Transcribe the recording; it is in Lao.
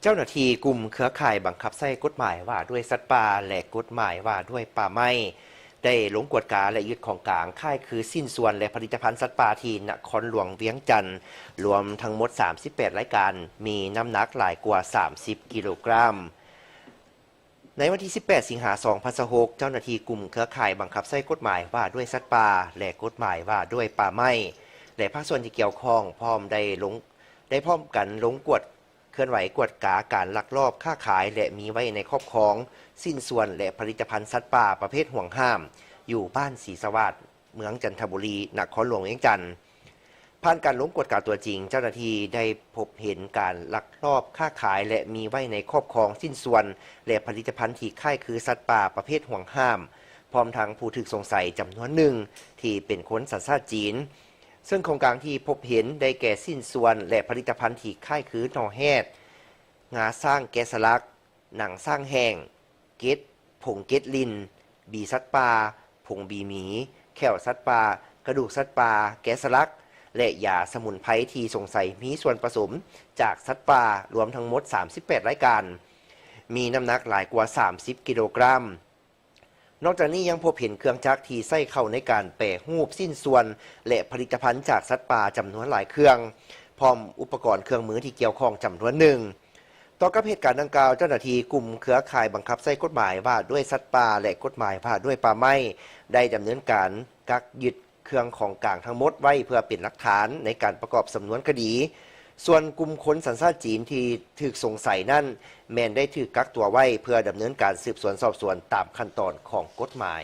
ເຈົ້າໜ້າທີ່ກຸ່ມເຄືອຂ່າຍບັງຄັບໃຊ້ກົດໝາຍວ່າດ້ວຍສັດປ່າ ແລະ ກົດໝາຍວ່າດ້ວຍປ່າໄມ້ ໄດ້ລົງກວດກາ ແລະ ຍຶດຂອງກາງຄ້າຍຄືຊິ້ນສ່ວນ ແລະ ຜະລິດຕະພັນສັດປ່າທີ່ນະຄອນຫຼວງວຽງຈັນ ລວມທັງໝົດສາມສິບແປດລາຍການ, ມີນ້ຳໜັກຫຼາຍກວ່າສາມສິບກິໂລກຣາມ. ໃນວັນທີສິບແປດ ສິງຫາ ສອງພັນຊາວຫົກ ເຈົ້າໜ້າທີ່ກຸ່ມເຄືອຂ່າຍບັງຄັບໃຊ້ກົດໝາຍວ່າດ້ວຍສັດປ່າ ແລະ ກົດໝາຍວ່າດ້ວຍປ່າໄມ້ ແລະ ພາກສ່ວນທີ່ກ່ຽວຂ້ອງ ພ້ອມໄດ້ລົງ ໄດ້ພ້ອມກັນລົງກວດ ເຄື່ອນໄຫວກວດກາການລັກລອບຄ້າຂາຍ ແລະ ມີໄວ້ໃນຄອບຄອງ ຊິ້ນສ່ວນ ແລະ ຜະລິດຕະພັນສັດປ່າປະເພດຫວງຫ້າມ ຢູ່ບ້ານສີສະຫວາດ ເມືອງຈັນທະບູລີ ນະຄອນຫຼວງວຽງຈັນ. ຜ່ານການລົງກວດກາຕົວຈິງ, ເຈົ້າໜ້າທີ່ໄດ້ພົບເຫັນການລັກລອບຄ້າຂາຍ ແລະ ມີໄວ້ໃນຄອບຄອງຊິ້ນສ່ວນ ແລະ ຜະລິດຕະພັນທີ່ຄ້າຍຄືສັດປ່າປະເພດຫວງຫ້າມ, ພ້ອມທັງຜູ້ຖືກສົງໄສຈຳນວນໜຶ່ງທີ່ເປັນຄົນສັນຊາດຈີນ. ເຊິ່ງຂອງກາງທີ່ພົບເຫັນໄດ້ແກ່ຊິ້ນສ່ວນ ແລະ ຜະລິດຕະພັນທີ່ຄ້າຍຄືໜໍ່ແຮດ, ງາຊ້າງແກະສະຫຼັກ, ໜັງຊ້າງແຫ້ງ, ເກັດ, ຜົງເກັດລິ່ນ, ບີສັດປ່າ, ຜົງບີໝີ, ແຂ້ວສັດປ່າ, ກະດູກສັດປ່າແກະສະຫຼັກ ແລະ ຢາສະໝຸນໄພທີ່ສົງໄສມີສ່ວນປະສົມຈາກສັດປ່າ ລວມທັງໝົດສາມສິບແປດລາຍການ, ມີນ້ຳໜັກຫຼາຍກວ່າສາມສິບກິໂລກຣາມ. ນອກຈາກນີ້ຍັງພົບເຫັນເຄື່ອງຈັກທີ່ໃຊ້ເຂົ້າໃນການແປຮູບຊິ້ນສ່ວນ ແລະ ຜະລິດຕະພັນຈາກສັດປ່າຈຳນວນຫຼາຍເຄື່ອງ, ພ້ອມອຸປະກອນເຄື່ອງມືທີ່ກ່ຽວຂ້ອງຈຳນວນໜຶ່ງ. ຕໍ່ກັບເຫດການດັ່ງກ່າວ, ເຈົ້າໜ້າທີ່ກຸ່ມເຄືອຂ່າຍບັງຄັບໃຊ້ກົດໝາຍວ່າດ້ວຍສັດປ່າ ແລະ ກົດໝາຍວ່າດ້ວຍປ່າໄມ້ ໄດ້ດຳເນີນການກັກຍຶດເຄື່ອງຂອງກາງທັງໝົດໄວ້ເພື່ອເປັນຫຼັກຖານໃນການປະກອບສຳນວນຄະດີ. ສ່ວນກຸ່ມຄົນສັນຊາດຈີນທີ່ຖືກສົງໄສນັ້ນ ແມ່ນໄດ້ຖືກກັກຕົວໄວ້ເພື່ອດຳເນີນການສືບສວນສອບສວນຕາມຂັ້ນຕອນຂອງກົດໝາຍ.